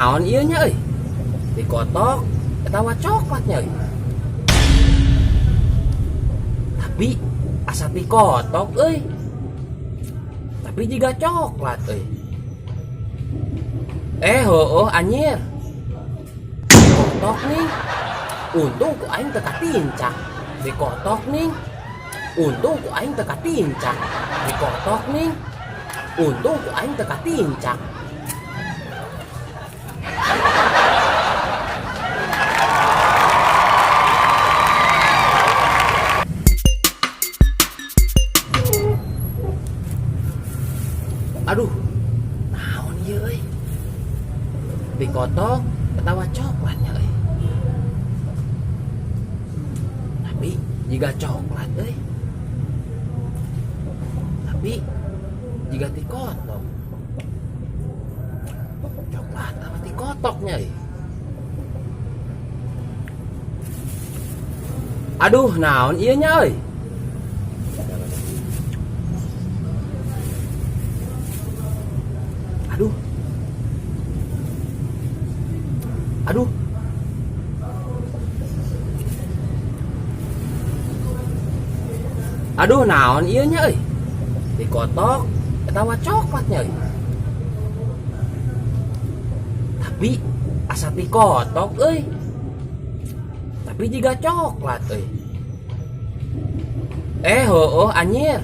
Naon ieu nya euy? Dikotok atawa coklatnya euy. Tapi asa dikotok euy. Tapi jiga coklat euy. Heueuh anjir. Dikotok nih. Untung ku aing teu katincak. Dikotok nih. Untung ku aing teu katincak. Dikotok nih. Untung ku aing teu katincak. Aduh, naon ieu euy? Dikotok atawa coklatnya euy. Tapi jiga coklat euy. Tapi jiga tikotok. Coklat apa tikotoknya euy? Aduh, naon ieu nya euy? Aduh. Aduh. Aduh, naon ieu nya euy? Dikotok atawa coklatnya euy. Tapi asa dikotok euy. Tapi jiga coklat euy. Heueuh anjir.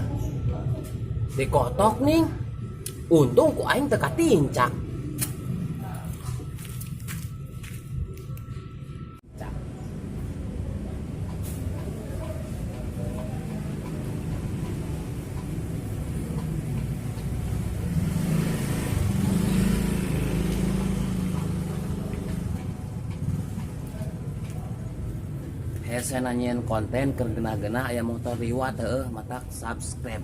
Dikotok nih. Untung ku aing teu katincak. Hese nanyain konten keur genah-genah aya motor liwat heueuh matak subscribe.